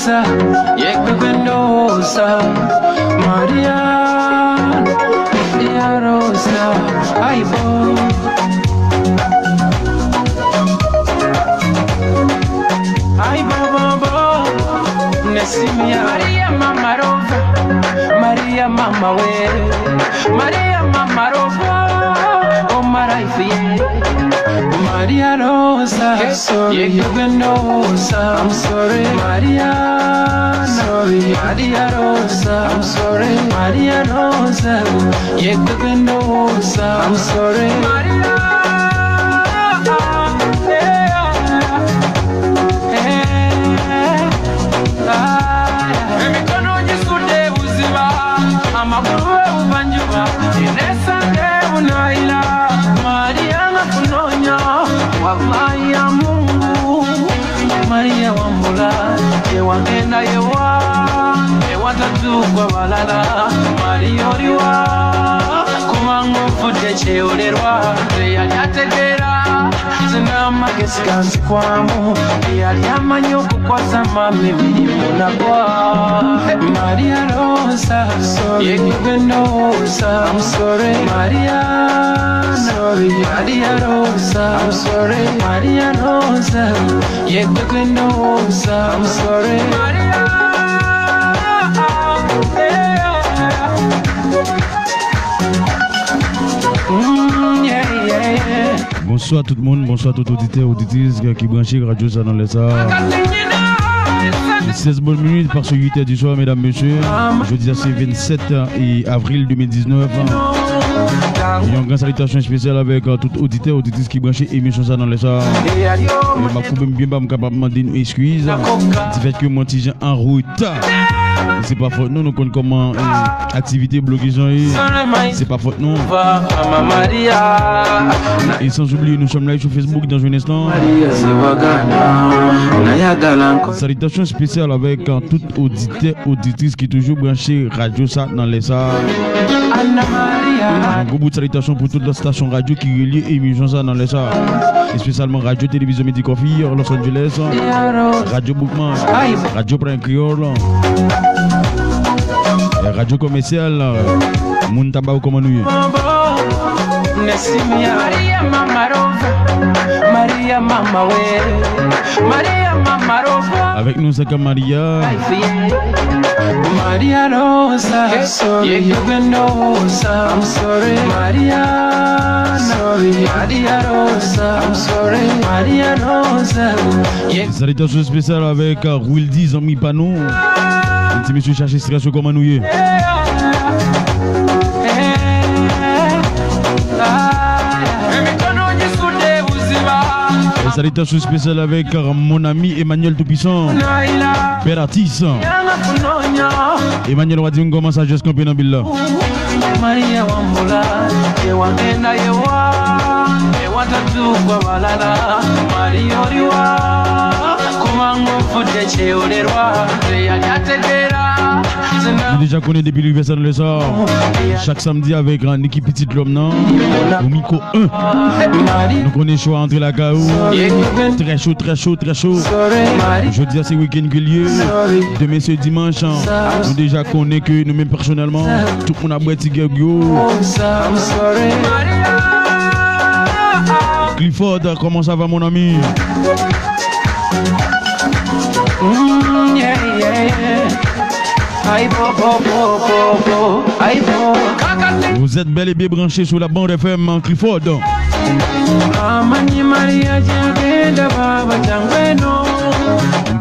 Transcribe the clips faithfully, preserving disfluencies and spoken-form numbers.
Yegwe ndowooza Maria, Maria Rosa, aibo. Aibo bobo, nesimia. Maria mama Rosa, Maria mama we. Maria mama Rosa, oh my life, yeah. Maria Rosa, I'm sorry. Yegwe ndowooza, I'm sorry. Maria, sorry. Maria Rosa, I'm sorry. Maria Rosa, yegwe ndowooza, I'm sorry. Maria, yeah, yeah. Emikono gisude buziba, amagulu ebuvanjuba, enesande bunayira. Maria nga kunonya, wallahi ya Mungu. Maria wambula, ewagenda yewa, ewatatuukwa balala. Maria oliwa, kubanga ofudde kyeyolerwa. Teyali ategeera, nze n'amagezi ganzigwamu. Teyali amanyi okukwasa maama emirimu nagwa. Maria Rosa, sorry. Yegwe ndowooza, I'm sorry. Maria, sorry. Maria Rosa, I'm sorry. Maria Rosa, yegwe ndowooza, I'm sorry. Maria, yeah. Mm, yeah, yeah, yeah. Bonswa tout moun, bonswa tout oditè, oditris ki branche radyo sa nan lè sa. Sèz bòn minit pase uit è di swa, medam, mesye. Jodi a se vennsèt avril de mil diznèf. Yon gran salitasyon espesyal avèk, euh, tout oditè, oditris ki branche emisyon sa nan lè sa. E m ap koupe m byen ba, m kapab mande nou eskiz. Di fèt ke mwen ti jan an reta. Se pa fòt nou, nou konn kòman, eh, aktivite blokis lan ye. Se pa fòt nou. E sans oublier, nous sommes live sur Facebook dans un instant. Salitasyon espesyal avèk, eh, tout oditè, oditris ki toujou branche radyo sa nan lè sa. Yon gwo bout salitasyon pou tout lòt estasyon radyo ki relye emisyon sa nan lè sa. Espesyalman Radyo Televizyon Medi Coffee, Los Angeles, Radyo Bookman, Radyo Prime Kreyòl, eh, Radyo Komèsyal, eh, moun Tabawou, kòman nou ye? Maria mama Rosa, Maria mama we, Maria mama Rosa. Avèk nou, Zaka Maria. Maria Rosa, sorry. Yegwe ndowooza, I'm sorry. Maria, sorry. Maria Rosa, I'm sorry. Maria Rosa, yeah. Salitasyon espesyal avèk, euh, Wildy, zanmi pa nou. Ti mesye chache strès yo, kòman nou ye? E salitasyon espesyal avèk, euh, mon ami Emmanuel Toupwisan, pè atis. Emmanuel, w a di m kòman Sajès kanpe nan bil la. Maria wambula, ewagenda yewa, ewatatuukwa balala. Maria oliwa, kubanga ofudde kyeyolerwa. Teyali ategeera. Nou deja konnen depi rive sa nan lè sa. Chak samdi avèk, euh, Niki Pitit Lòm nan. Ou mikwo en. Nou konnen cho a antre lakay ou. Trè cho, trè cho, trè cho. Jodi a se wikenn ke l ye. Demen se dimanch. Nou deja konnen ke nou menm pèsonèlman, tout moun ap bwè ti gèg yo. Clifford, comment ça va, mon ami? Mm, yeah, yeah, yeah. Ay, bo, bo, bo, bo, bo. Ay, bo. Vous êtes bel et bien branchés sur la bande F M Clifford. Amanyi Maria jagenda baba jangweno.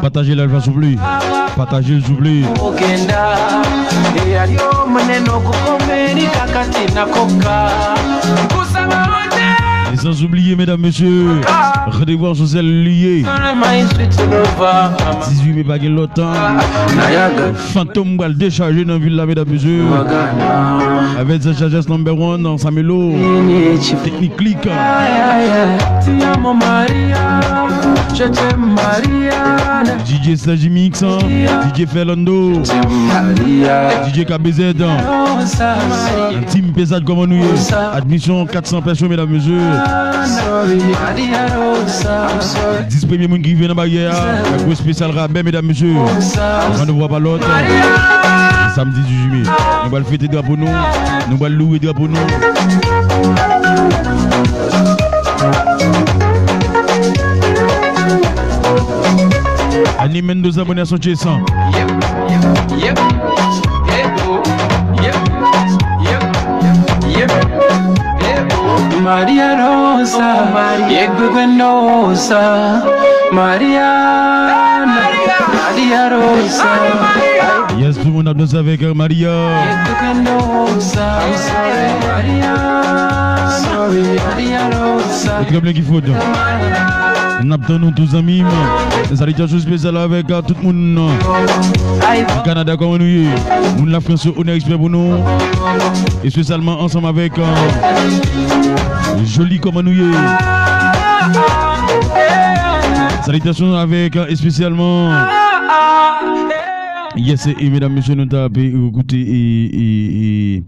Pataje live la, souple. Pataje l, souple. Ogenda. Eyali omunene okukomeri kakati nakoka. Kusaba. E sans oublier, medam, mesye, randevou a sou sèl li ye. Dizuit me, pa gen lòt tan. Fantom pral dechaje nan vil la, medam, mesye. Avèk The Chargers number one, Samelo. Teknik Klik. Ti amo Maria. D J Serge Mix, D J Ferlando, D J K B Z, Team P Z, kòman nou ye? Admisyon kat san pèsòn, medam, mesye. Dis premye moun ki rive nan baryè a, gwo espesyal rabè, medam, mesye. Randevou a pa lòt. Samdi dizuit me. Nou pral fete drapo nou. Nou pral loure drapo nou. Ani Mendoza, Bonè Sanchez. Yep, yep, yep. Hey, oh, yep, yep, yep, yep, hey, oh. Maria Rosa, yek bebe nosa, Maria, Maria Rosa. Yes, tout moun ap danse avèk, euh, Maria. Yek bebe nosa, Maria, Maria Rosa. Ou trè byen ki fout. N ap tann nou tou, zanmi m. Salitasyon espesyal avèk, euh, tout moun, euh, Kanada, kòman nou ye? Moun Lafrans yo, onè, respè pou nou. Espesyalman ansanm avèk, euh, Joli, kòman nou ye? Salitasyon avèk, euh, espesyalman. Yes, e, e medam, mesye, nou ta pe koute, e, e, e,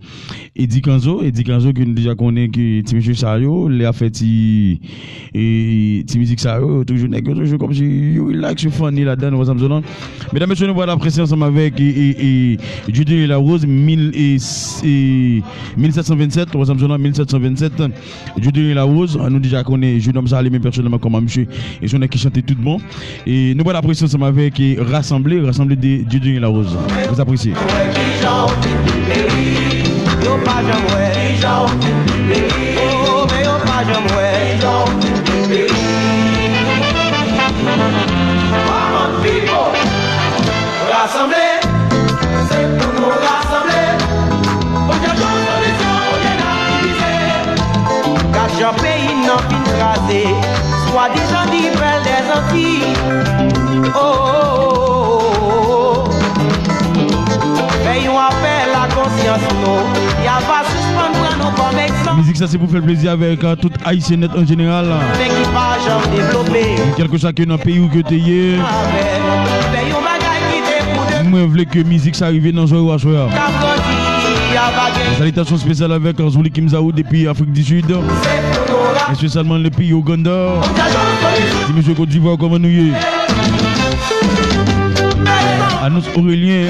Eddy Kenzo, Eddy Kenzo ke nou deja konnen ke ti mesye sa yo, lè y ap fè ti, e, ti mizik sa yo, yo toujou, nèg yo toujou kòmsi yo relax, yo funny ladan, ou wè sa m di w lan. Medam, mesye, nou pral apresye ansanm avèk, e, e, e, Dieudonné Larose, mil, e, e, mil sèt san vennsèt, ou wè sa m di w lan, mil sèt san vennsèt. Dieudonné Larose, nou deja konnen jennonm sa, li menm pèsonèlman kòman misye, e se yon nèg ki chante tout bon. E nou pral apresye ansanm avèk, e, Rasanble, Rasanble de Dieudonné Larose. Vous appréciez. Yo pa janm wè. Oh, men yo pa janm wè. Come on, people. Rasanble, se pou nou rasanble. Bondye jwenn solisyon, Bondye n ap divize. Gad jan peyi n nan fin kraze, swadizan ni bèl dèzanti. Oh, oh, oh, oh, oh. Fè yon apèl a konsyans nou, y a pa sispann pran nou kòm egzanp. Mizik sa se pou fè l plezi avèk, euh, tout Ayisyen nèt an jeneral. Men ki pa janm devlope. Kèlkeswa ke nan peyi w ke w te ye. Fè yon bagay ki te pou de. Mwen vle ke mizik sa rive nan zòrèy w aswè a. K ap grandi, y a pa gen. Salitasyon espesyal avèk Anzouli Kimzaou depi Afrik di Sid. Se pou nou ra- Espesyalman le peyi Ouganda. Ti mesye Kot Divwa, kòman nou ye? Anons Aurélien.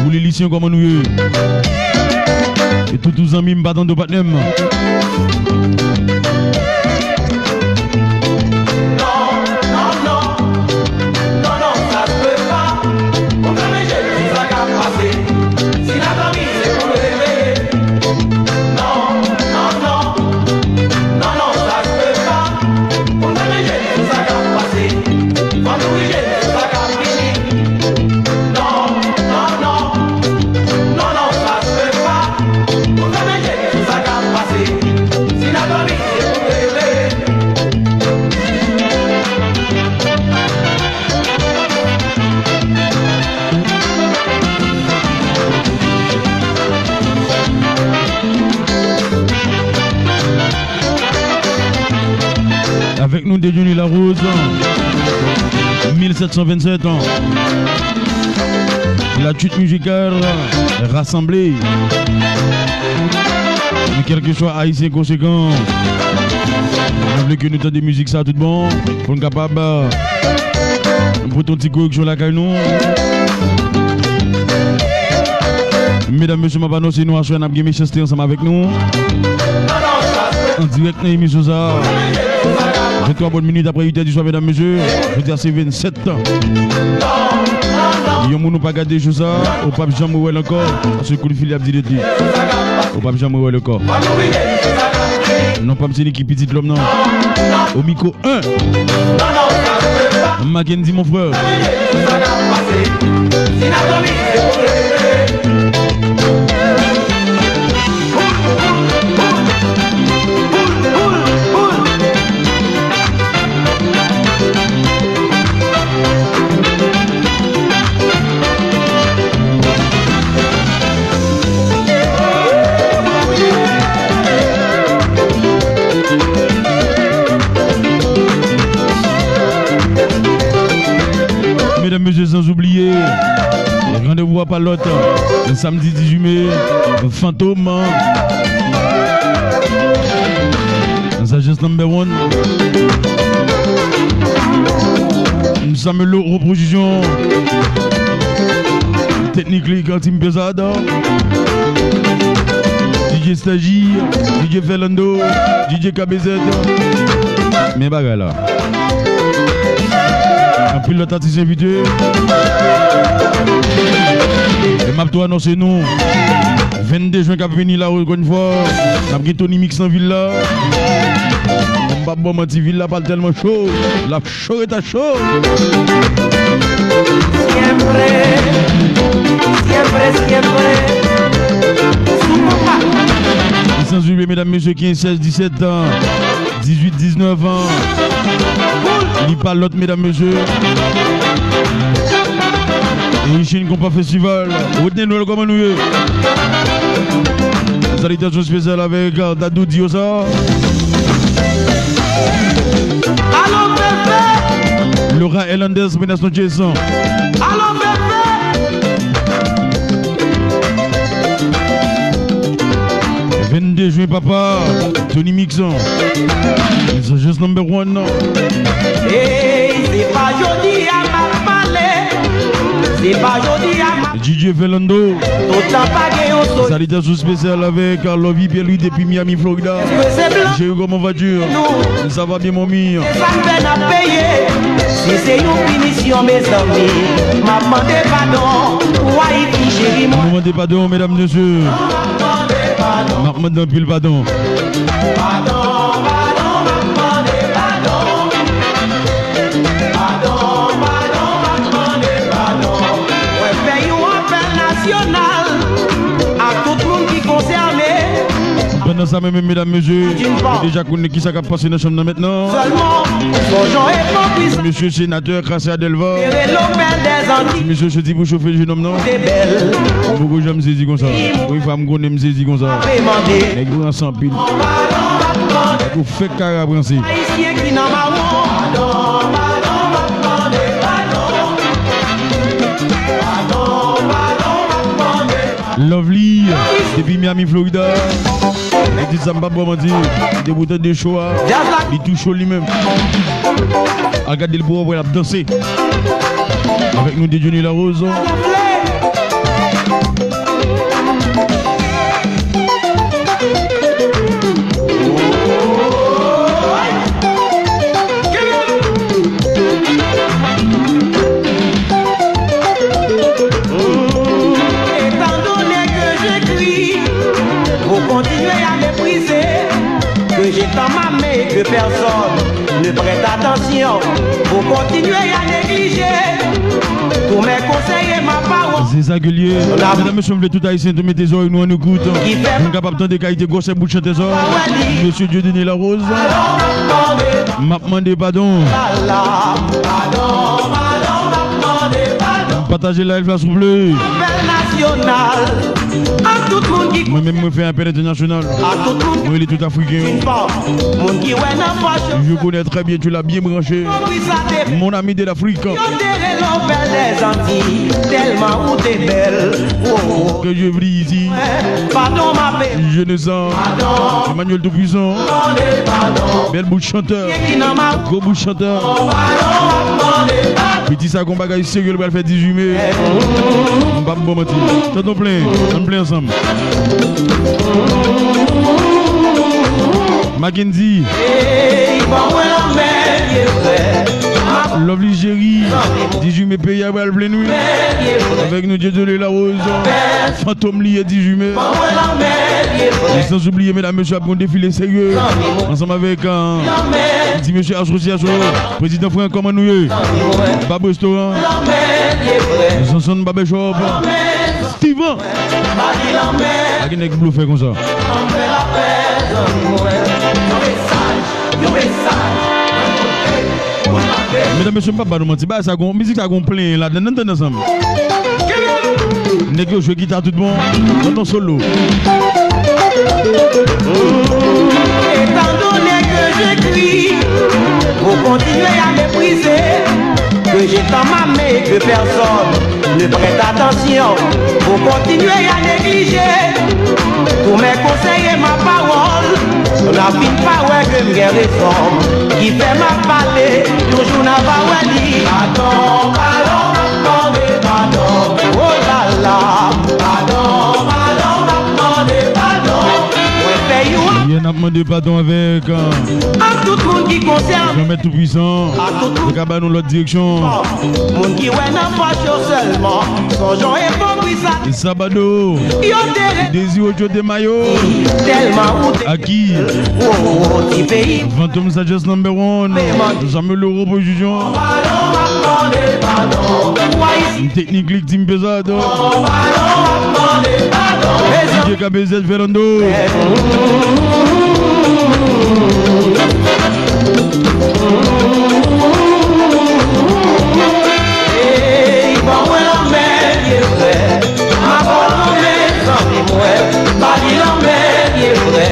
Wouli Lisyon, kòman nou ye? E tout, tout zanmi m, pa tande w, patnè m. Non, non, non. Non, non, sa se pa. Ou ka menje tout sa k ap pase. Si n ap dòmi, se pou nou reveye. Non, non, non. Non, non, sa se pa. Pou n pa menje tout sa k ap pase. Fò nou rije tout sa k ap vini. Non, non, non. Non, non, sa se pa. Pou n pa menje tout sa k ap pase. Si n ap dòmi, se pou nou reveye. Avèk nou, Dieudonné Larose, mil sèt san vennsèt an. La chute musicale rassemblée. Men kèlkeswa Ayisyen konsekan, nou vle ke nou tande mizik sa tout bon, pou n kapab, euh, pote yon ti koreksyon lakay nou. Medam, mesye, m ap anonse nou aswè n ap gen mechanste ansanm avèk nou. An dirèk nan emisyon sa. Venntwa bòn minit apre uit è di swa, medam, mesye. Jodi a se vennsèt. Yon moun ou pa gade jou sa, ou p ap janm rewè l ankò. Paske kout fil y ap di de li. Ou p ap janm rewè l ankò. Non pa m se Niki, pitit lòm nan. O mikwo, en. Mackendy, mon frère. Pa lòt, samdi dizuit me, Fantom. Zajans number one. Samuelo, repozisyon. Teknik li, Team Pesada. D J Staji, D J Fernando, D J K B Z. Men bagay la. Anpil lòt atis envite. E m ap tou anonse nou, vennde jen k ap vini la, ankò yon fwa, n ap gen Tony Mix nan vil la. M p ap ba w manti, vil la pa tèlman cho. L ap cho, rete cho. Siempre, siempre, siempre. Su papá. E san bliye, medam, mesye, kenz, sèz, disèt an. Dizuit, diznèf an. Li pa lòt, medam, mesye. Orichin Konpa Festival. Rodney Noël, kòman nou ye? Salitasyon espesyal avèk, euh, Dadou Diosa. Alo, Fefe! Laura Hernandez, Menas Noches. Alo, Fefe! Vennde jen, papa, Tony Mix. Zajans number one. Ey, se pa jodi a m ap pale. Se pa jodi a m ap D J Fernando. Tout tan pa gen yon sou. Salitasyon espesyal avèk, euh, Lovey Pierre-Louis depi Miami, Florida. Èske se blan? Chérie, comment vas-tu? Nou. Ça va bien, mon ami? Se sa m fè n ap peye. Si se yon pinisyon, mezanmi, m ap mande padon. Wayfi cheri mwen. Nou mande padon, medam, mesye. M ap mande anpil padon. Padon, padon, m ap mande padon. Padon, padon, m ap mande padon. Mwen fè yon apèl nasyonal a tout moun ki konsène. Pandan sa menm, medam, mesye, nou deja konnen kisa k ap pase nan chanm nan mentnan. Sèlman, sonj yon epòk wi sa. Mesye senatè Cracia Delva. Sere Lopèl dèzanti. Mesye soti pou chofe jenòm nan. Te bèl. M poko janm sezi konsa. Wi, fwa m konnen m sezi konsa. Nèg yo ranse anpil. Nèg yo fèk kare ap ranse. Ayisyen ki nan mawon. Lovely, depi Miami, Florida. Li di sa, m p ap ba w manti. Li te pou tande cho a. Li tou cho li menm. Al gade l pou w wè l ap danse. Avèk nou, Dieudonné Larose. Étant donné que j'écris, vous continuez à mépriser, que j'ai tant m'aimé que personne ne prête attention, vous continuez à négliger tous mes conseils et ma parole. Se sa ke l ye. Medam, mesye, m vle tout Ayisyen tou mete zòrèy nou an ekout. Pou n kapab tande kalite gwosè bout chantè sa. Mesye Dieudonné Larose. M ap mande padon. Pataje live la, souple. Mwen menm, mwen fè apèl entènasyonal. Mwen rele tout Afriken yo. Je connais très bien, tu l'as bien branché. Mon ami de l'Afrique. Yo te rele w bèl dèzanti, tèlman ou te bèl. Oh, oh. Que je vis ici. Padon, ma belle. Je ne sens. Padon. Emmanuel Tout-Puissant. Padon. Bèl bout chantè. Ki nan ma. Gwo bout chantè. Padon, padon. Piti sa gon bagay serye l pral fè dizuit me. M p ap ba w manti. Tande yon plen. Ann plen ansanm. Mackendy. Ey, ban mwen lanmen, vye frè. Lovely Jerry, dizuit me peyi a pral plen wi. Avèk nou Dieudonné Larose, Fantom li ye dizuit me. Ban mwen lanmen, vye frè. E san oubliye, medam, mesye, ap gon defile serye. Ansanm avèk, euh, ti mesye asosyasyon yo. Prezidan Frank, kòman nou ye? Bab Restoran. Zonzon Barbershop. Steven. Pa gen nèg blofè konsa. Medam, mesye, m p ap ba nou manti. Bagay sa gon, mizik sa gon plenyen ladann. Ann tande ansanm. Nèg yo jwe gita tout bon. Nan yon solo. Étant donné que j'écris, vous continuez à mépriser, que j'ai tant m'aimé que personne. Ne prête attention, faut continuer à négliger tous mes conseils et ma parole. N a fin pa wè ke m gen rezon, ki fè m ap pale, yon jou n a va wè li. Padon, padon, m ap mande padon. Oh la la. Padon, padon, m ap mande padon. Mwen fè yon. Yè n ap mande padon avèk, euh, ak tout moun ki konsène. Granmèt Toupwisan, ak tout moun ki ka ba nou lòt direksyon. Moun ki wè nan pòch yo sèlman, sonj yon epok wi sa. E Sabado, yo te re- Dezi Ocho de Mayo, tèlman ou te aki, oh, oh, oh, ti peyi. Fantom Sagesse number one. Jamelo Opozisyon. Teknik Lik Team Pezad. D J K B Z Fernando. Ey, ban mwen lanmè, vye frè. M a ba w lanmè, zanmi mwen. Ba li lanmè, vye frè.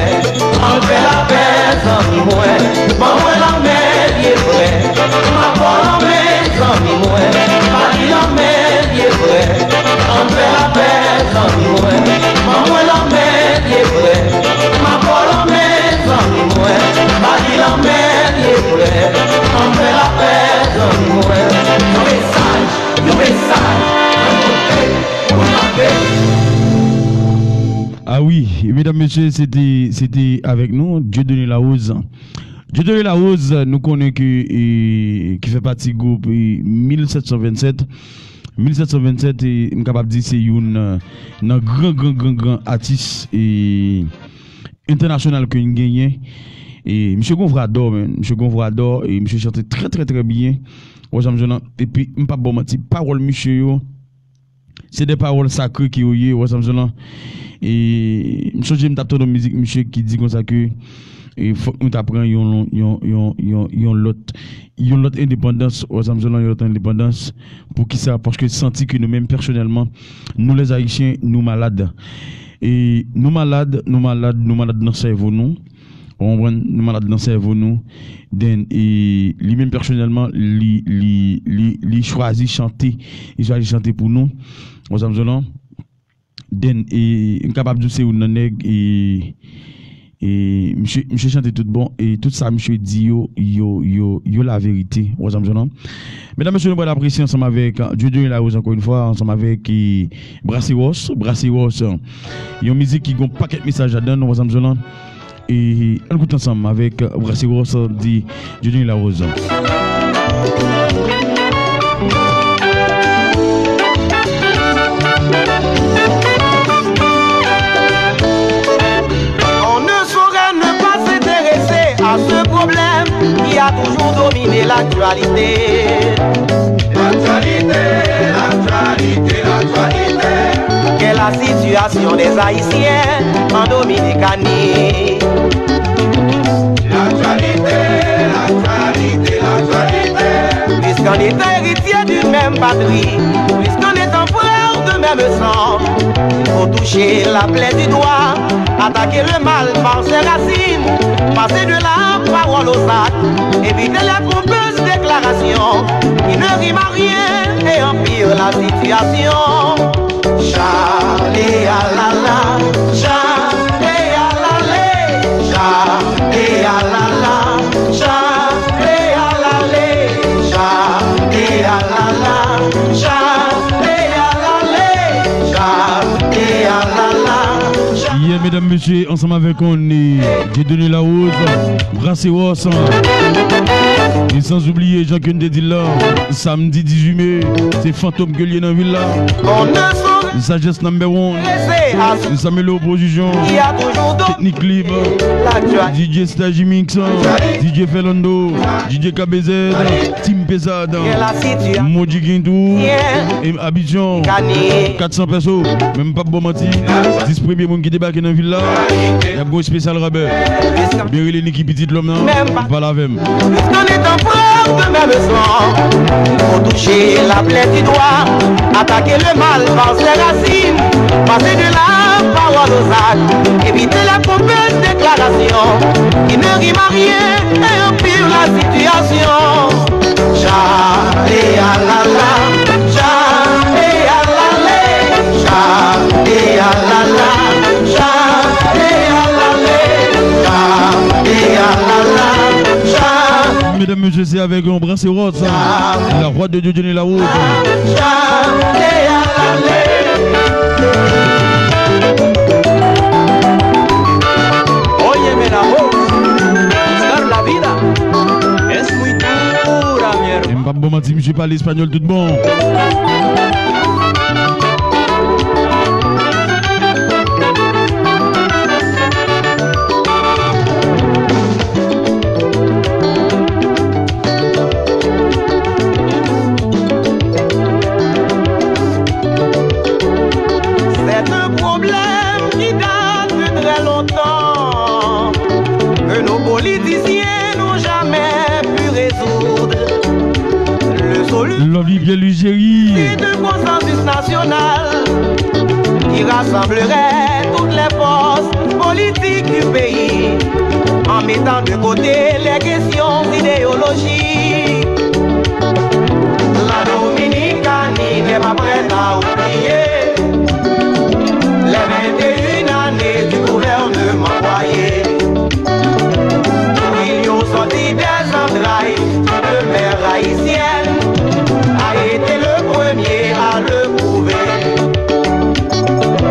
Ann fè lapè, zanmi mwen. Ban mwen lanmè, vye frè. M a ba w lanmè, zanmi mwen. Ba li lanmè, vye frè. Ann fè lapè, zanmi mwen. Ban mwen lanmè, vye frè. M a ba w lanmè, zanmi mwen. Ba li lanmè, vye frè. Ann fè lapè, zanmi mwen. Yon mesaj, yon mesaj, yon kote pou n kanpe. Ah wi, medam, mesye, se te, se te avèk nou, Dieudonné Larose. Dieudonné Larose, nou konnen ke, e, ki fè pati gwoup, e, mil sèt san vennsèt. Mil sèt san vennsèt, e, m kapab di se youn, e, nan gran, gran, gran, gran atis, e, entènasyonal ke n genyen. E, misye gon vwa dò, men. Misye gon vwa dò, e misye chante trè, trè, trè byen. Ou wè sa m di w lan? Epi, m p ap ba w manti, pawòl misye yo, se de pawòl sakre ke yo ye, ou wè sa m di w lan? E m sonje m t ap tande yon mizik misye ki di konsa ke, e fòk nou ta pran yon, yon, yon, yon, yon lòt, yon lòt endepandans, ou wè sa m di w lan, yon lòt endepandans. Poukisa? Paske santi ke nou menm pèsonèlman, nou lèzayisyen, nou malad. E nou malad, nou malad, nou malad nan sèvo nou. Ou konprann? Nou malad nan sèvo nou. Then, e, li menm pèsonèlman, li, li, li, li chwazi chante. Li chwazi chante pou nou. Ou sa m di w lan? Then, e, m kapab di w se youn nan nèg, e, e, misye, misye chante tout bon. E tout sa misye di yo, yo, yo, yo laverite. Ou sa m di w lan? Medam, mesye, nou pral apresye ansanm avèk, e, Dieudonné Larose ankò yon fwa, ansanm avèk, e, Brasseros. Brasseros, e, yon mizik ki gon pakèt mesaj ladan, ou sa m di w lan? E ann koute ansanm avèk Brasseros di Dieudonné Larose. On ne saurait ne pas s'intéresser à ce problème qui a toujours dominé l'actualité. L'actualité, l'actualité, l'actualité. Qu'est la situation des Haïtiens en Dominicanie? L'actualité, l'actualité, l'actualité. Puisqu'on est héritier d'une même patrie, puisqu'on est en frère de même sang, il faut toucher la plaie du doigt, attaquer le mal par ses racines, passer de la parole aux actes, éviter les pompeuses déclarations qui ne riment à rien et empirent la situation. Chale a la la, chale a la le, chale a la la, chale a la le, chale a la la, chale a la le, chale a la la, chale. Yeah, medam, mesye, ansanm avèk nou, Dieudonné Larose, Brasseros. E sans oublier, jan ke n te di l la, samdi dizuit me, se Fantom ke l ye nan vil la. Sagesse number one. Samelo Opozisyon. Teknik Lib. D J Stage Mix. D J Fernando. D J K B Z. Team Pezad. Moji Gintou. E Abidjan. Kat san pèso. Men m p ap ba w manti. Dis premye moun ki debake nan vil la, y ap gon espesyal rabè. Oubyen rele Niki Pitit Lòm nan, vin pale avè m. Puisqu'on est un frère de même sang, il faut toucher la plaie du doigt, attaquer le mal par ses racines, passer de la parole aux actes, éviter les pompeuses déclarations qui ne riment à rien et empirent la situation. Chale a la la, chale a Medam, mesye, se avèk yon branse wòs, la vwa de Dieudonné Larose. Óyeme la voz, buscar la vida es muy dura, mi hermano. E m p ap ba w manti, misye pale espanyòl tout bon. C'est un problème qui date de très longtemps, que nos politiciens n'ont jamais pu résoudre. Le solution Lovely Pierre Louis Chéry. De consensus national qui rassemblerait toutes les forces politiques du pays, en mettant de côté les questions idéologiques. La Dominicanie n'est pas prête à oublier les vingt et une années du gouvernement Boyer. Trujillo sorti des entrailles d'une mère haïtienne a été le premier à le prouver.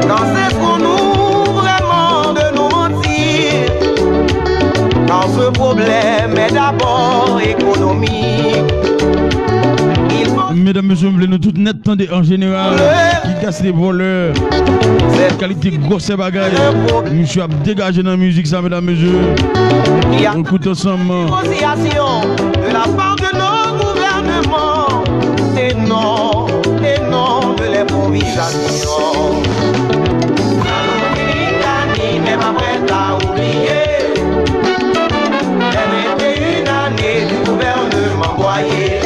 Quand cesserons-nous vraiment de nous mentir? Car ce problème est d'abord économique. Il faut Medam, mesye, m vle nou tout nèt tande an jeneral. Ki kalite vòlè, kalite gwosè bagay. Misye ap degaje nan mizik sa, medam, mesye. Ann koute ansanm. Négociation de la part de nos gouvernements. Et non, et non de l'improvisation. La Dominicanie n'est pas prête à oublier les vingt et une années du gouvernement Boyer.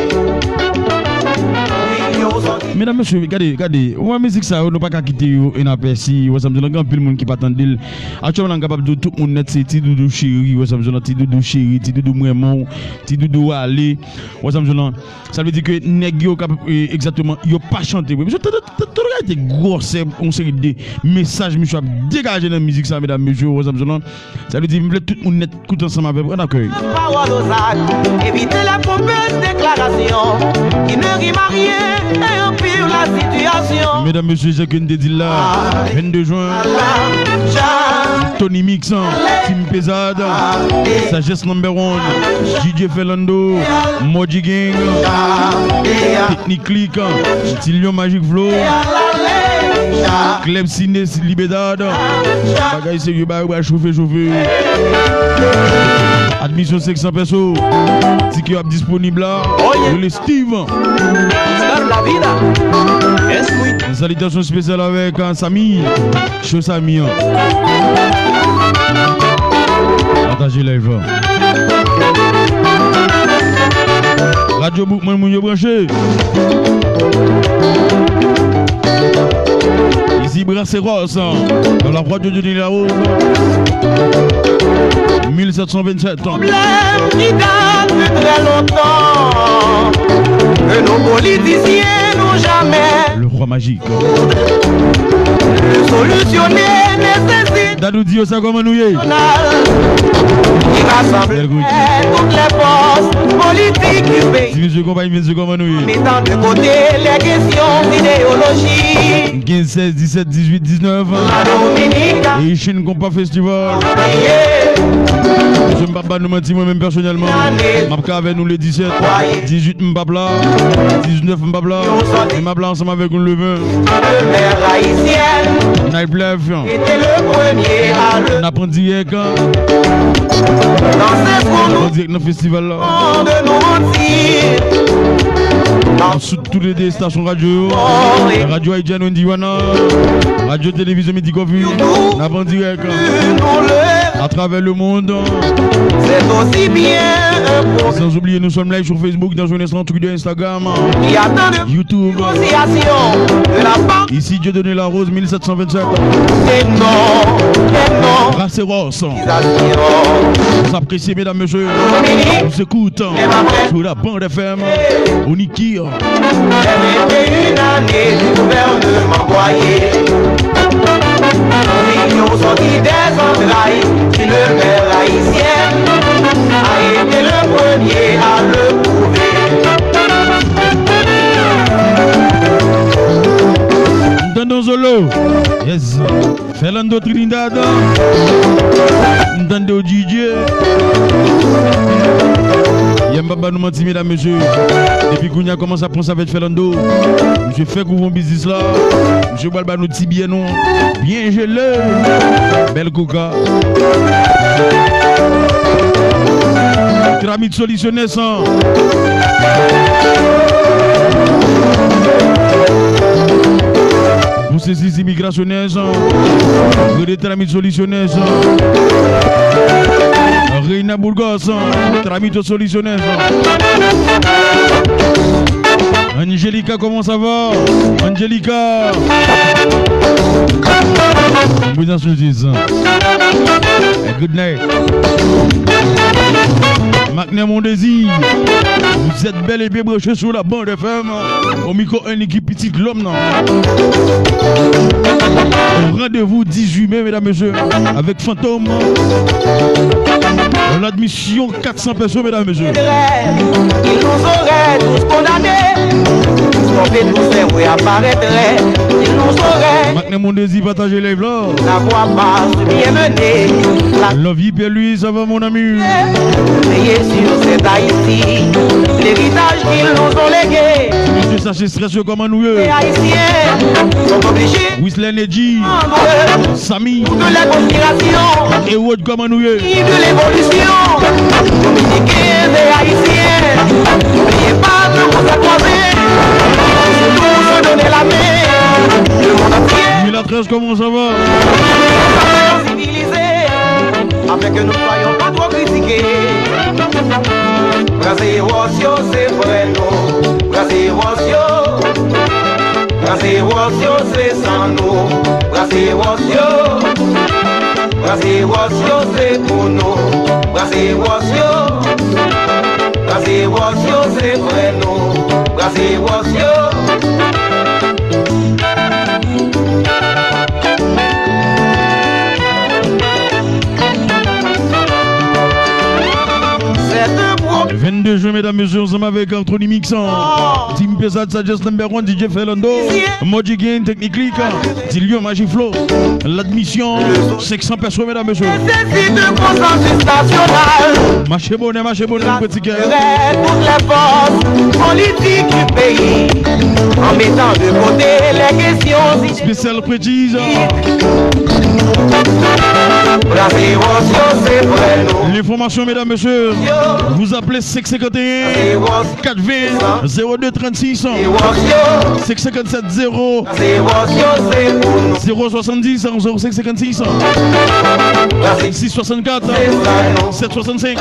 Trujillo sorti Medam, mesye, gade, gade, ou wè mizik sa yo, nou pa ka kite yo inapèsi. Ou wè sa m di w la, gen anpil moun ki pa tande l. Aktyèlman la, m kapab di w tout moun nèt se Ti Doudou Cheri, ou wè sa m di w la, Ti Doudou Cheri, Ti Doudou m renmen w, Ti Doudou ale, ou wè sa m di w la. Sa vle di ke nèg yo k ap, e, egzakteman, yo pa chante vre. Mesye, tande, tande, tande kalite gwosè, yon seri de mesaj misye ap degaje nan mizik sa, medam, mesye, ou wè sa m di w la. Sa vle di, m vle tout moun nèt koute ansanm avè m, an akèy. Parole aux actes, évitez les pompeuses déclarations qui ne riment à rien et empirent la situation. Medam, mesye, jan ke n te di l la, vennde jen, Tony Mix, Team Pezad, Sagesse Number One, D J Ferlando, Moji Gang, Teknik Klik, Ti Lyon Magic Flow, Club Ciné Libertad. Bagay serye, bagay pral chofe, chofe. Admisyon senk san pèso. Tikè yo ap disponib la. Rele Steve. Salitasyon espesyal avèk, uh, Samy. Show Samy an. Pataje live la. Radio Boukman, moun yo branche. Ici Brasseros, dans la voix de Denis Larose. Mil sèt san vennsèt. Problème qui date de très longtemps, que nos politiciens n'ont jamais Le roi magique. Solutionner nécessite Dadou, di yo sa, kòman nou ye? National qui rassemble toutes les forces politiques du pays. Di mesye konpayi, mesye, kòman nou ye? Mettant de côté les questions idéologiques. Kenz, sèz, disèt, dizuit, diznèf. La Dominique. E Chen Konpa Festival. Mesye, m p ap ba nou manti, mwen menm pèsonèlman, m ap ka avè nou le disèt, dizuit m p ap la, diznèf m p ap la, e m ap la ansanm avèk nou le ven. Night Life, n ap an dirèk, n ap an dirèk nan festival la. Sou tout lè de estasyon radyo yo, Radyo Haïtienne Indiana, Radyo Televizyon Midi Coffee, n ap an dirèk atravè le monde. Sans oublier, nous sommes live sur Facebook, dans un instant, Twitter, Instagram, YouTube. Ici Dieudonné Larose, mil sèt san vennsèt. Brasseros. Vous appréciez, mesdames, messieurs. Vous écoutez sur la bande F M. Onikir. Vingt et une années du gouvernement Boyer. Trujillo sorti des entrailles d'une mère haïtienne a été le premier à Fernando Trinidad. M tande w, D J. Yè m pa ba nou manti, medam, mesye. Depi kounye a, kòmanse ap pran sa avèk Fernando. Misye fèk ouvri yon biznis la. Misye pral ba nou ti biyè nou. Byen jele. Bèl koka. Tramit Soluciones. Pwosesis imigrasyonè. Rede Tramit Soluciones. Reina Burgos. Tramito Soluciones. Angelica, comment ça va? Angelica. Bon, good night. Macnay Mon Désir, vous êtes bel et bien branchés sur la bande F M. Au micro, un équipe Pitit lòm nan. Au rendez-vous dix-huit mai, mesdames, messieurs, avec Fantôme. L'admission quatre cents pesos, mesdames, messieurs. Ils nous auraient tous condamnés. Tous tombés, tous ces vrais apparaîtraient. Ils nous auraient Macnay Mon Désir, pataje live la. N'avoir pas su bien mener la Love Pierre Louis, ça va, mon ami? Veiller sur cette Haïti, l'héritage qu'ils nous ont légué. Mesye Sache Strès yo, kòman nou ye? Les Haïtiens sont obligés Wisley Nedji, Samy, toutes les conspirations Erod, kòman nou ye? De l'évolution. Dominicains et Haïtiens, n'oubliez pas de vous croiser. Nous tous se donner la main. Le monde entier. Milatrès, comment ça va? Civilisé, afin que nous ne soyons pas trop critiqués. Brase wòs yo, se frè nou. Brase wòs yo. Brase wòs yo, se san nou. Brase wòs yo. Brase wòs yo, se pou nou. Brase wòs yo. Brase wòs yo, se frè nou. Brase wòs yo. Vennde jen, medam, mesye, ansanm avèk Anthony Mix, Team Pesad, Sagesse Number One, D J Fernando, Moji Gang, Teknik Lik, Tilio, Maji Flo, Ladmisyon, senk san pèso, medam, mesye. Mache bonè, mache bonè, nou pran tikè. Toutes les forces politiques du pays, en mettant de côté les questions Spesyal Preciz. L'information, mesdames, messieurs, vous appelez cinq cinquante et un, quatre vingt, zéro deux trente-six, cinq cinquante-sept, zéro, zéro soixante-dix, zéro cinq cinquante-six, six soixante-quatre, sept soixante-cinq,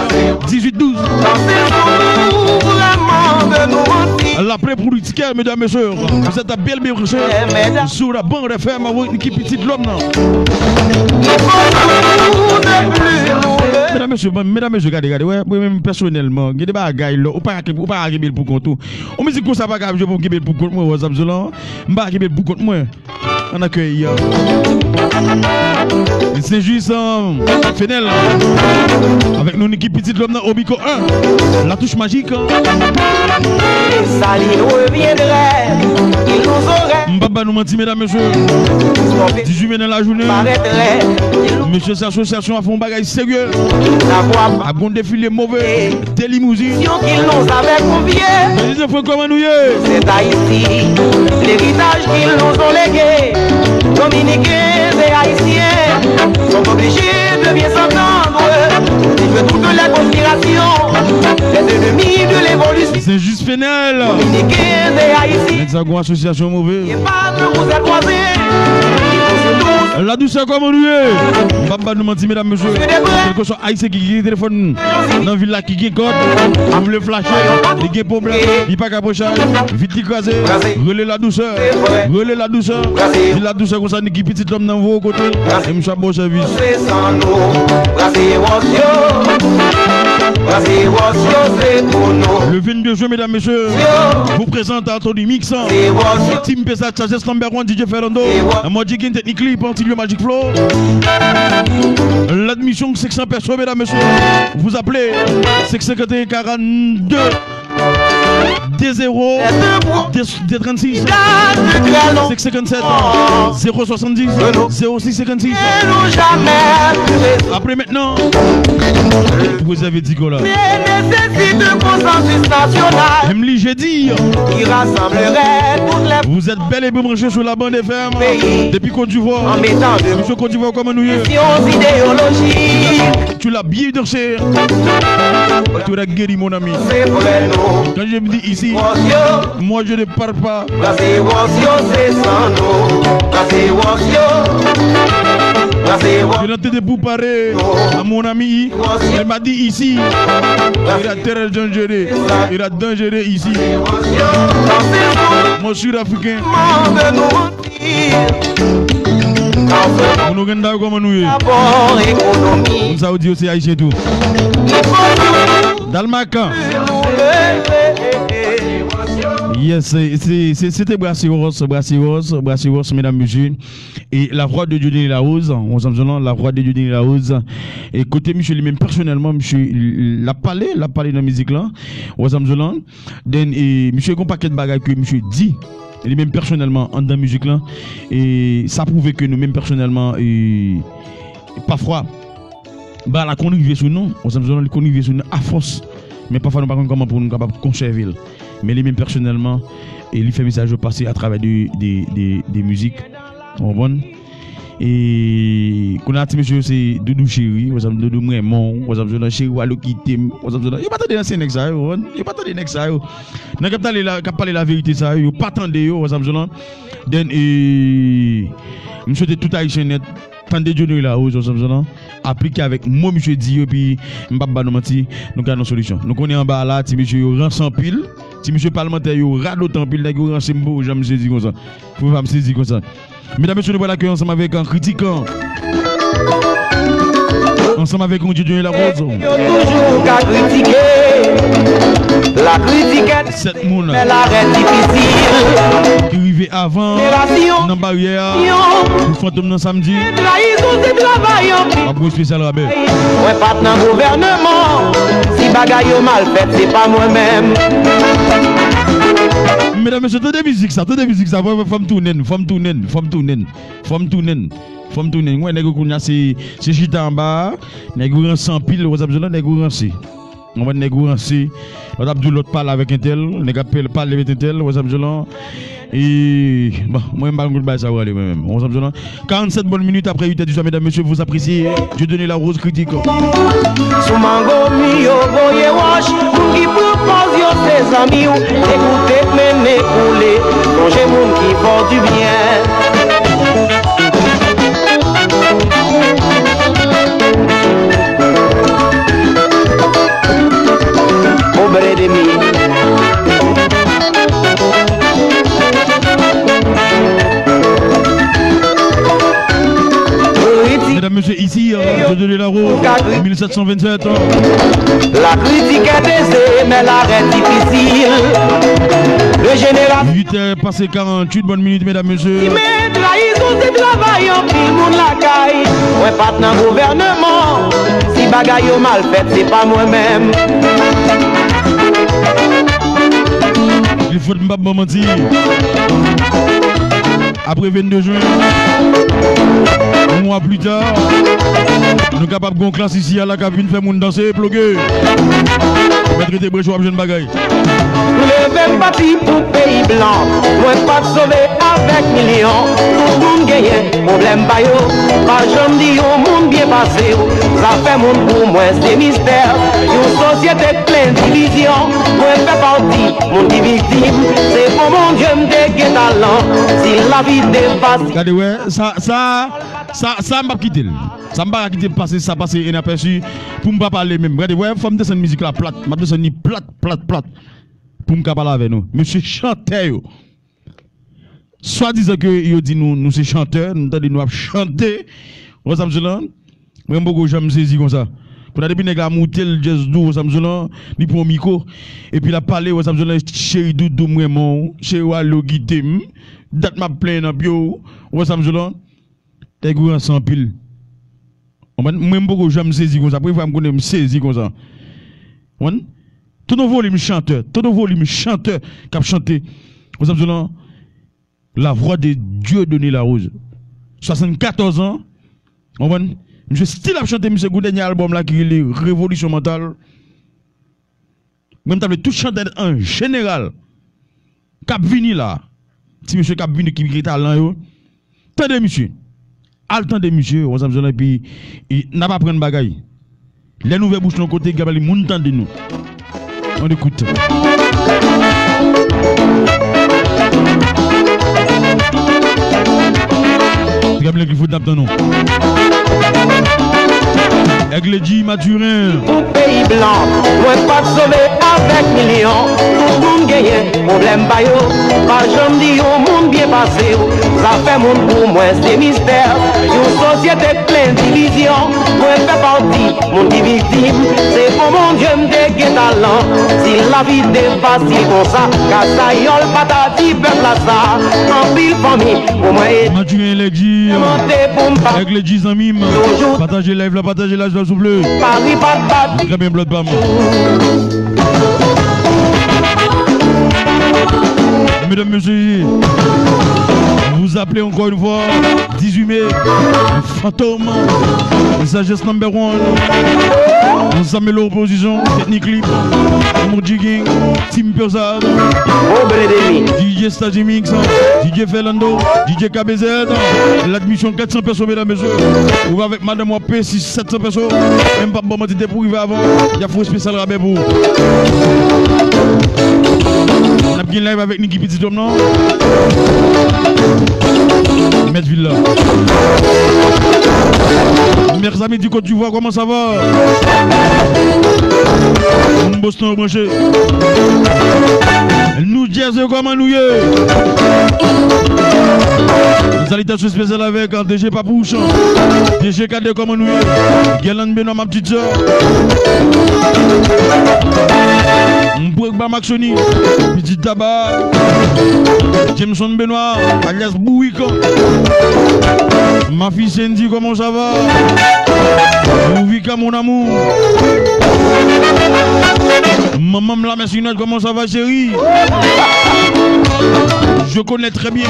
dix-huit douze. Lape pou tikè, medam, mesye. Vous êtes à bèl byen branche sou la bande F M avèk Niki Pitit Lòm nan. Medam, mesye, bon, medam, mesye, gade, gade, wè, mwen menm pèsonèlman, gen de bagay la, ou pa ka, ou pa ka kenbe l pou kont ou. Yon mizik konsa pa ka ap jwe pou m kenbe l pou kont mwen, wè, Zabzolan, m pa ka kenbe l pou kont mwen. An akèy Saint-Just, euh, Fenel. Avèk nou, Niki Pitit Lòm nan Obiko un. La touche magique. Et ça, il reviendrait. Il nous aurait M pa ba nou manti, medam, mesye. Dizui me nan lajounen, mesye, se asosyasyon a fè yon bagay serye. Ap gon defile move. De limouzin. Qu'ils nous avaient conviés. Mezanmi, kòman nou ye? C'est Haïti, l'héritage qu'ils nous ont légué. Dominicains et Haïtiens sont obligés de bien s'entendre. Et que toutes les conspirations, les ennemis de l'évolution. Saint-Just Fenel. Dominicains et Haïtiens. Nèg sa gon asosyasyon move. Et pas de vous croiser. La Douceur, kòman nou ye? M pa ba nou manti, medam, mesye. Kèlkeswa Ayisyen ki gen telefòn nan vil la, ki gen kòd, li vle flache, li gen pwoblèm, li pa ka pran chaj, vit li kraze, rele La Douceur, rele La Douceur, di La Douceur konsa, Niki Pitit Lòm nan voye kote, e misye ap ba w sèvis. Le vingt-deux juin, mesdames, messieurs, je vous présente Anthony Mix, Team Pesad, Sagesse Number One, D J Fernando, Moji Gang, Technique Libre, Tilio, Magic Flow. L'admission, cinq cents personnes, mesdames, messieurs. Vous appelez cinq cinquante et un quarante-deux. De zewo, de, de trannsis, senk senkannsèt, zewo swasanndis, zewo sis senkannsèt. Apre mentnan, pou rezève ti kò la. M lije di, vous êtes bel et bien branchés sur la bande F M. Depi Côte d'Ivoire. Misye Côte d'Ivoire, kòman nou ye? Tu l'as bien dansé. Tu l'as guéri, mon ami. Quand je me dis ici, moi je ne parle pas. Je n'entendais pour parler à mon ami. Il m'a dit ici, il a très dangereux. Il a dangereux ici. Mon sud-africain. Moun Ouganda yo, kòman nou ye? Moun sa yo di yo se ayisyen tou. Dalmakan. Yes, se, se, se, se te Brasiros, Brasiros, Brasiros, medam, mesye. E la voix de Dieudonné Larose, w sanm zon lan, la voix de Dieudonné Larose. E kote misye li menm pèsonèlman, misye, l, l ap pale, l ap pale nan mizik lan, w sanm zon lan. Then, e, misye gon pakèt bagay ke misye di. Li menm pèsonèlman anndan mizik lan, e sa pwouve ke nou menm pèsonèlman, e, pafwa, bagay la konn rive sou nou, w sanm zon lan, li konn rive sou nou afòs. Men pafwa nou pa konn kòman pou nou kapab konsève l. Men li menm pèsonèlman, e li fè mesaj yo pase atravè de, de, de, de mizik. Ou konprann? E kounye a ti mesye yo se Doudou Cheri, w sanm, Doudou m renmen w, w sanm zon lan, Cheri w al ou kite m, w sanm zon lan. Yo pa tande ansyen nèg sa yo, ou konprann? Yo pa tande nèg sa yo. Nèg k ap tande la, k ap pale laverite sa yo, yo pa tande yo, w sanm zon lan. Then, e, m swete tout ayisyen nèt, tande Dieudonné Larose, w sanm zon lan, aplike avèk mo misye di yo, epi m p ap ba nou manti, nou ka nan solisyon. Nou konnen anba a la, ti mesye yo ranse anpil, ti mesye palmantè yo radote anpil, nèg yo ranse, m poko janm sezi konsa. Pou pa m sezi konsa. Medam, mesye, nou pral akeyi ansanm avèk, an, Kritikan. Ansanm avèk yon Dieudonné Larose. Yo toujou ka kritike. La kritike. Sèt moun. Men la rèd difisil. Ki rive avan. Jenerasyon. Nan baryè a. Pou Fantom nan samdi. Trayizon se travay anpil. M ap gwo espesyal rabè. Mwen pa t nan gouvèneman. Si bagay yo mal fèt, se pa mwen menm. Medam, mesye, tande mizik sa, tande mizik sa. Fò, fò m tounen, fò m tounen, fò m tounen, fò m tounen, fò m tounen. Mwen, nèg yo kounye a se, se chita anba a. Nèg yo ranse anpil, w sanm zon lan, nèg yo ranse. Ou konprann, nèg yo ranse. Lòt ap di lòt pale avèk entèl, nèg ap pale, pale avèk entèl, w sanm zon lan. E, bon, mwen, m pa konn kote bagay sa yo ale, mwen menm. W sanm zon lan. Karannsèt bòn minit apre uit è di swa, medam, mesye, vous appréciez Dieudonné Larose Critique. Sou mango mi yo voye wòch, moun ki pran pòz yo se zanmi w, degoute k mennen koule, sonje moun ki fè w dibyen. Pobre de mi. Medam, mesye, isi, euh, Dieudonné Larose, mil sèt san vennsèt. La kritik è eze, men la rèd difisil. De jenerasyon. Uit è pase karanntuit bòn minit, medam, mesye. Men trayizon se travay anpil moun lakay. Mwen pa t nan gouvèneman. Si bagay yo mal fèt, se pa mwen menm. Li fòt, m p ap ban manti. Apre vennde jen, yon mwa pita, nou kapab gen yon klas isi a la k ap vin fè moun danse, ploge. Mèt rete branche w ap jwenn bagay. Leve m pati pou peyi blan, mwen p ap sove avèk milyon. Tout moun genyen pwoblèm pa yo, pa janm di yon moun byen pase w. Zafè moun pou mwen se mistè, yon sosyete k plen divizyon. Mwen fè pati moun ki viktim, se bon Bondye m te gen talan. Si lavi te fasil. Gade, wè, sa, sa, sa, sa, m p ap kite l. Sa, m pa ka kite l pase, sa pase enapèsi pou m pa pale menm. Gade, wè, fò m desann mizik la plat. M ap desann li plat, plat, plat. Pou m ka pale avè nou. Mesye chantè yo. Swadizan ke yo di nou, nou se chantè, nou tande nou ap chante. Ou wè sa m di la? Mwen, m poko janm sezi konsa. Kounye a, depi nèg la moute l, jazz dou, ou wè sa m di la, li pran mikwo. Epi l ap pale, ou wè sa m di la, cheri doudou, m renmen w, cheri w ale w kite m. Dat m ap plenyen nan pye w, ou wè sa m di la? Nèg yo ranse anpil. Konprann? Mwen, m poko janm sezi konsa. Premye fwa m konnen m sezi konsa. Konprann? Tande yon volim chantè, tande yon volim chantè k ap chante. Ou sa m di w lan, la voix de Dieudonné Larose. Swasannkatòz an, w konprann? Misye still ap chante, misye gen yon dènye albòm la ki rele Revolisyon Mantal. Mwen, m ta vle tout chantè an jeneral k ap vini la, ti mesye k ap vini ki gen talan yo, tande misye. Al tande misye, w ansanm zòn, epi e, n ap aprann bagay. Lè n ouvè bouch nou yon kote, gen moun tande nou. On écoute. Gade lè ki fout n ap tann nou. Aigle Dji Mathurin. Pou peyi blan, mwen pa t sove avèk milyon. Tout moun genyen pwoblèm pa yo. Pa janm di yon moun byen pase w. Zafè moun pou mwen se mistè. Yon sosyete k plen divizyon. Mwen fè pati moun ki viktim. Se bon Bondye m te gen talan. Si lavi te fasil konsa, Kasayòl pa ta di pèp la sa. Anpil fanmi pou mwen e Mathurin Aigle Dji, mante pou m pa Aigle Dji zanmi m. Toujou. Pataje live la, pataje live la, souple. Pari pa t bat. Trè byen, blòd pa m. Mesdames, messieurs, vous appelez encore une fois, dix-huit mai, Fantom, Sagesse number one, Zamelo Opozisyon, Teknik Lib, Moji Gang, Team Pesad, D J Stajimix, D J Ferlando, D J K B Z, ladmisyon kat san pèso, medam, mesye. Ou avèk madanm w ap peye sis, sèt san pèso. Men m p ap ba w manti, depi w rive avan, y ap fè yon espesyal rabè pou ou. N ap gen live avèk Niki Pitit Òm nan. Mèt vil la. Mèzami di Kot Divwa, kòman sa va? Moun Boston yo branche. New Jersey, kòman nou ye? Yon salitasyon espesyal avèk, euh, D J Papouch, D J Kadè, kòman nou ye? Guerlande Benoît, ma petite sœur. Mpwegba Maxoni, Pitit Taba, Jameson Benoît, alias Bourik. Ma fille Sandy, comment ça va? Louvika, mon amour. Maman la, merci, comment ça va, chérie? Je connais très bien.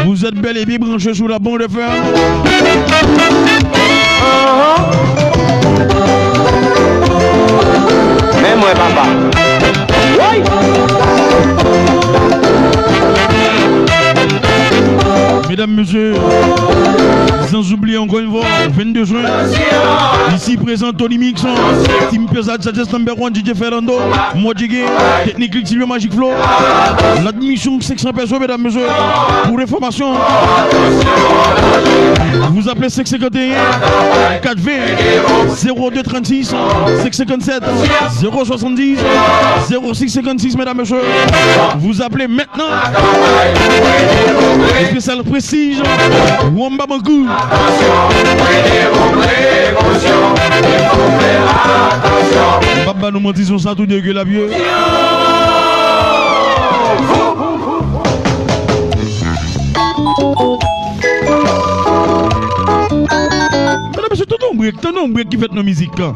Vous êtes bel et bien branchés sur la bande F M. Men mwen, papa. Woy! Mesdames, messieurs, sans oublier encore une fois, vingt-deux juin, ici présent, Tony Mix, Team Pesad, Sagesse number one, D J Ferlando, Moji Gang, Teknik Lib, Silvio Magic Flow, ladmisyon senk san pèso, medam, mesye, pou enfòmasyon. Vous appelez cinq cinquante et un, quatre vingt, zéro deux trente-six, cinq cinquante-sept, zéro soixante-dix, zéro six cinquante-six, mesdames, messieurs. Vous appelez maintenant. Espesyal Prestige, Wamba Bankou. M p ap ba nou manti, se yon sa tou dege l ap ye. Medam, mesye, tande yon brek, tande yon brek ki fèt nan mizik la.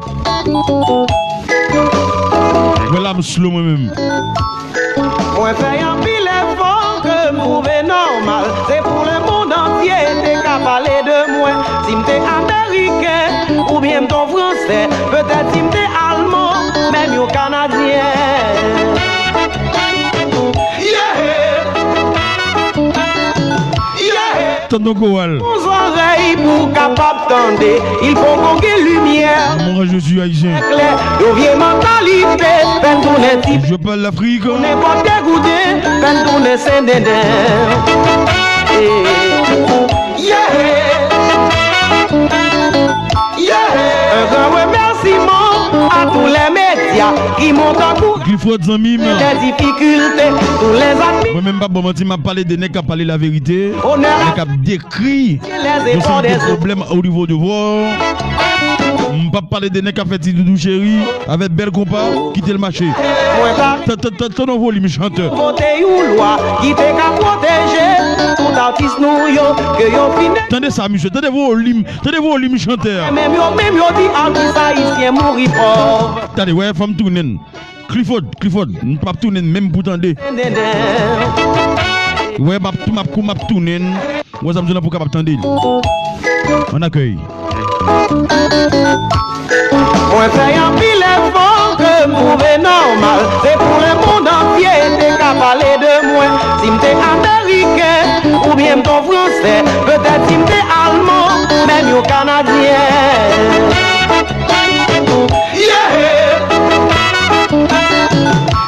Vwala m slow mwen menm. Mwen fè anpil efò ke m twouve nòmal. Se pou lemonn antye te ka pale de mwen. Si m te ameriken oubyen m t on fransè, petèt si m te alman, menm yon kanadyen. Yeah! Yeah! Tande yon koral. Yon zòrèy pou w kapab tande, il faut qu'on gen limyè. Moi, je suis haïtien. Klè, yon vye mantalite fè n tounen ti. Je parle l'Afrique. Nenpòt degoute fè n tounen Sendenden. Eh, yeah. Yeah. Un grand remerciement à tous les médias qui m'ont encouragé. Clifford zanmi m. Les difficultés, tous les admi- Mwen menm, m p ap ba w manti, m ap pale de nèg k ap pale laverite, nèg k ap dekri yon seri de pwoblèm o nivo de vò. M p ap pale de nèg k ap fè ti doudou cheri avèk bèl konpa, kite l mache. Mwen pa T- t- t- Tande yon volim chantè. Vote yon lwa ki te ka pwoteje tout atis nou yo, ke yo fin Tande sa, misye. Tande volim, tande volim chantè a. Menm yo, menm yo di atis ayisyen mouri pòv. Tande, wè, fò m tounen. Clifford, Clifford, m p ap tounen menm pou tande. Wè, m ap, m ap, m ap tounen. Wè, sa m di w la pou w kapab tande l. Ann akèy. Mwen fè anpil efò ke m twouve nòmal. Se pou lemonn antye te ka pale de mwen. Si m te ameriken, oubyen m t on fransè, petèt si m te alman, menm yon kanadyen. Yeah!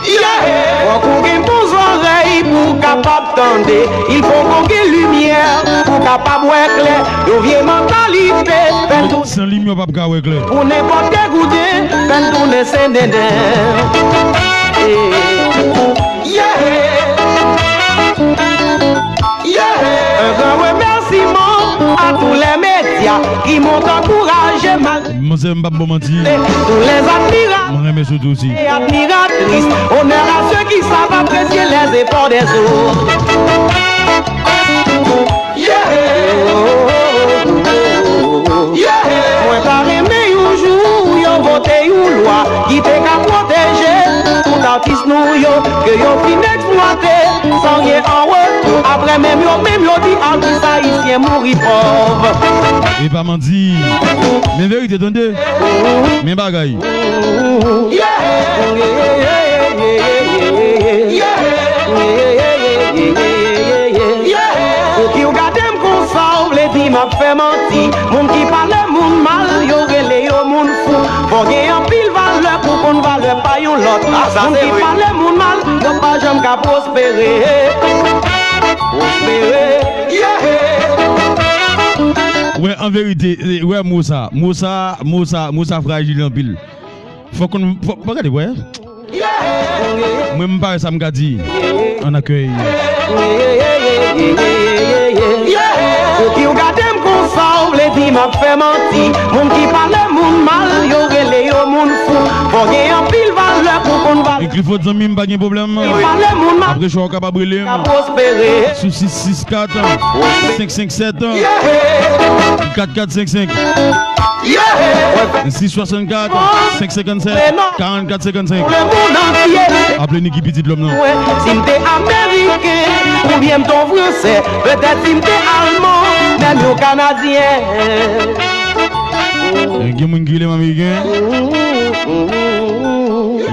Yeah! Fòk ou gen bon zòrèy pou w kapab tande. Il faut qu'on gen limyè pou w kapab wè klè. Yon vye mantalite fè n tou San limyè w p ap ka wè klè. Pou nenpòt degoude fè n tounen se denden. Yeah! Yeah! Un grand remerciement à tous les médias qui m'ont encouragé malgré Manzè, m p ap ba w manti. Tous les admirateurs Mwen renmen sou tou si. Et admiratrices, honneur à ceux qui savent apprécier les efforts des autres. Yeah! Yeah! Mwen ta renmen yon jou yo vote yon lwa ki te ka pwoteje tout atis nou yo ke yo fin eksplwate san ryen an retou. Apre menm yo, menm yo di atis ayisyen mouri pòv. E pa manti. Men verite, tande. Men bagay. Yeah! Yeah! Pou ki w gade m konsa, w vle di m ap fè manti. Moun ki pale moun mal, yo rele yo moun fou. Fò gen anpil valè pou konn valè pa yon lòt. Moun ki pale moun mal, yo pa janm ka pwospere. Pwospere. Yeah! Wè, an verite, wè mo sa, mo sa, mo sa, mo sa frajil anpil. Fòk konn, fòk, fòk gade, wè. Mwen, m pa wè sa m ka di. Ann akèy. Pou ki w gade m konsa, w vle di m ap fè manti. Moun ki pale moun mal, yo rele yo moun fou. Fò gen anpil valè pou konn valè. E Clifford zanmi m, pa gen pwoblèm. Pale moun mal. Apre chwa w kapab rele m. Ka pwospere. Sou sis sis kat, senk senk sèt, kat kat senk senk. Yeah! Sis swasannkat, senk senkannsèt, karannkat senkannsenk. Aple Niki pitit lòm nan. Si m te ameriken, oubyen m t on fransè, petèt si m te alman, menm yon kanadyen. Eh, gen moun ki rele m ameriken.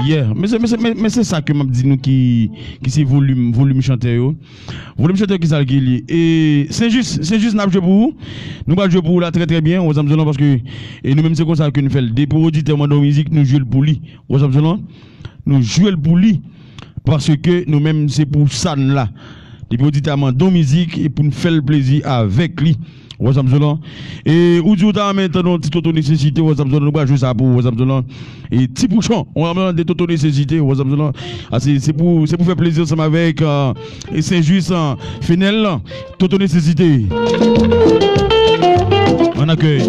Yeah, men se, men se, men, men se sa ke m ap di nou ki, ki se volim, volim chantè yo. Volim chantè ki sa l ki li? E Senjis, Senjis n ap jwe pou ou. Nou pral jwe pou ou la trè trè byen, ou wè sa m di w lan, paske e nou menm se konsa ke nou fè l. Depi oditè mande yon mizik, nou jwe l pou li. Ou wè sa m di w lan? Nou jwe l pou li. Paske nou menm se pou sa n la. Depi oditè a mande yon mizik, e pou n fè l plezi avèk li. Ou wè sa m di w lan? E ou di ou ta renmen tande yon ti Toto Nesesite, ou wè sa m di w lan? Nou pral jwe sa pou ou, ou wè sa m di w lan? E Ti Pouchon, ou wè sa m di w lan? De Toto Nesesite, ou wè sa m di w lan? A, se, se pou, se pou fè plezi ansanm avèk, euh, e Senjis, euh, Fenèl, Toto Nesesite. Ann akèy.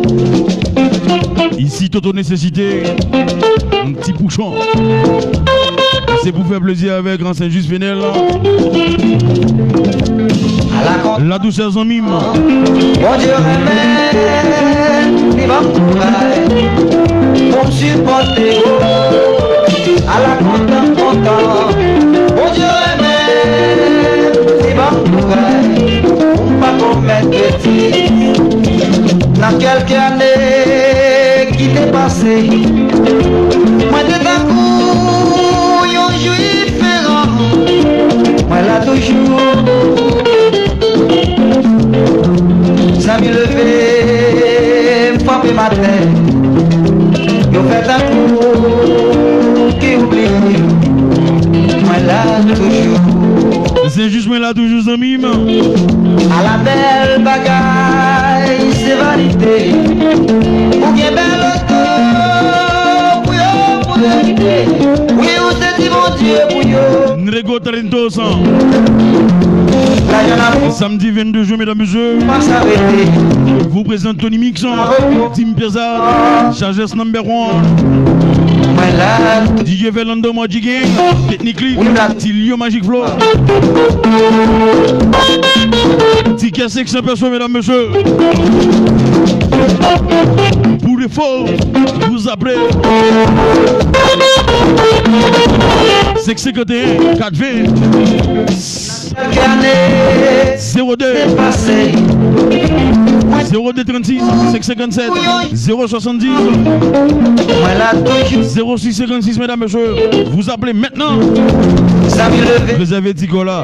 Isi Toto Nesesite, Ti Pouchon. Se pou fè plezi avèk, euh, Senjis Fenèl. La dousè zanmi m. Bondye renmen, li ban m kouraj pou m sipòte. Ala kontan, kontan. Bondye renmen, li ban m kouraj pou m pa komèt betiz. Nan kèlke ane ki te pase, mwen te tankou yon jwi Mwen la toujou. Zanmi leve, m frape m atè. Yo fè tankou ki oubliye. Mwen la toujou. Se jis mwen la toujou, zanmi m. Ala bèl bagay, se vanite. Ou gen bèl oto pou yo, pou yo kite. Wi, ou te di Bondye pou yo. Nego Talentos. Samedi vingt-deux juin, mesdames, messieurs, je vous présente Tony Mix, Dim Piazza, Sagesse Number One, D J Verlando, Magic Gang, Technically, Tilio, Magic Flow. Ticket cinq cents pesos, mesdames, messieurs. Pour les faux, vous appelez cinq cinquante et un, quatre vingt. Zéro deux, zéro deux trente-six, cinq cinquante-sept, zéro soixante-dix, zéro six cinquante-six, mesdames, messieurs. Vous appelez maintenant. Réservez Tigo là.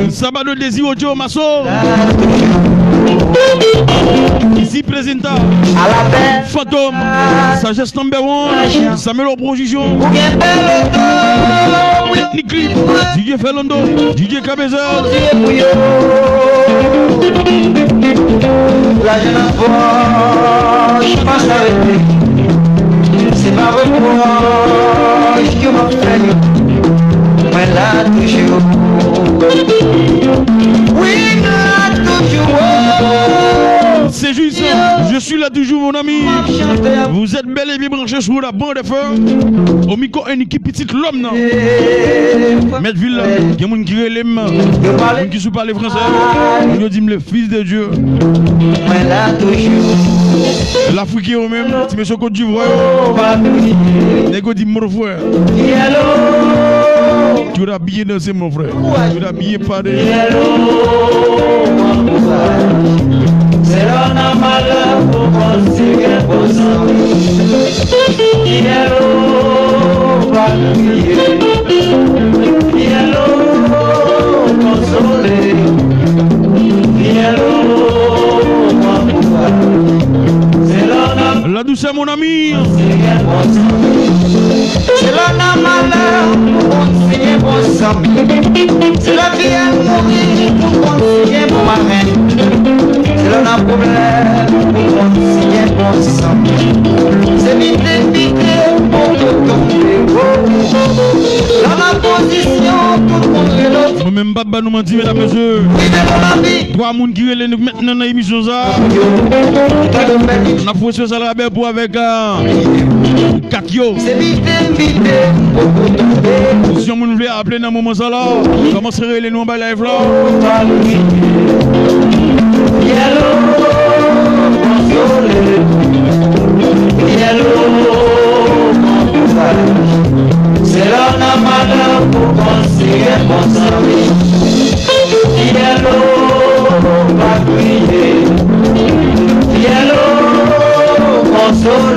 Sabado Désir Audio Masso. Ici présenta Fantôme, Sagesse Number One, Samuel Opposition, Technique Clip, D J Fernando, D J Cabezal. Lajan nan pòch, pa sa rete. Se pa repwòch ke m ap fè yo. Mwen la toujou. Wi, m la toujou. C'est juste, je suis là toujours, mon ami. Vous êtes bel et bien branché sur la bande F M. Au micro, Eniki Pitit Lòm nan. Mèt vil la, gen moun ki rele m, moun ki sou pale fransè. Moun yo di m le fils de Dieu. Mwen la toujou. Lafriken yo menm, ti mesye Kot Divwa yo. Nèg yo di m mon frè. Ki w ta byen danse, mon frè. Ki w ta byen pale. Se lè w nan malè pou konn si gen bon zanmi. Yèlo, pa kriye. Yèlo, konsole. Yèlo, pran kouraj. Se lè w nan La douceur, mon ami. Se lè w nan malè pou konn si gen bon zanmi. Se lè fiyèl mouri pou konn si gen bon marenn. Se lè w nan pwoblèm pou konn si gen bon zanmi. Se biten biten pou tonbe wo. Lè w nan pozisyon tout moun rele w. Mwen menm m p ap ba nou manti, medam, mesye. Wi, men mon ami. Twa moun ki rele nou mentnan nan emisyon sa a. N ap fè espesyal rabè pou avèk, euh, kat yo. Si yon moun vle aple nan moman sa la, kòmanse rele nou anba live la. Se lè w nan malè pou konn si gen bon zanmi. Yèlo, pa kriye. Yèlo, konsole.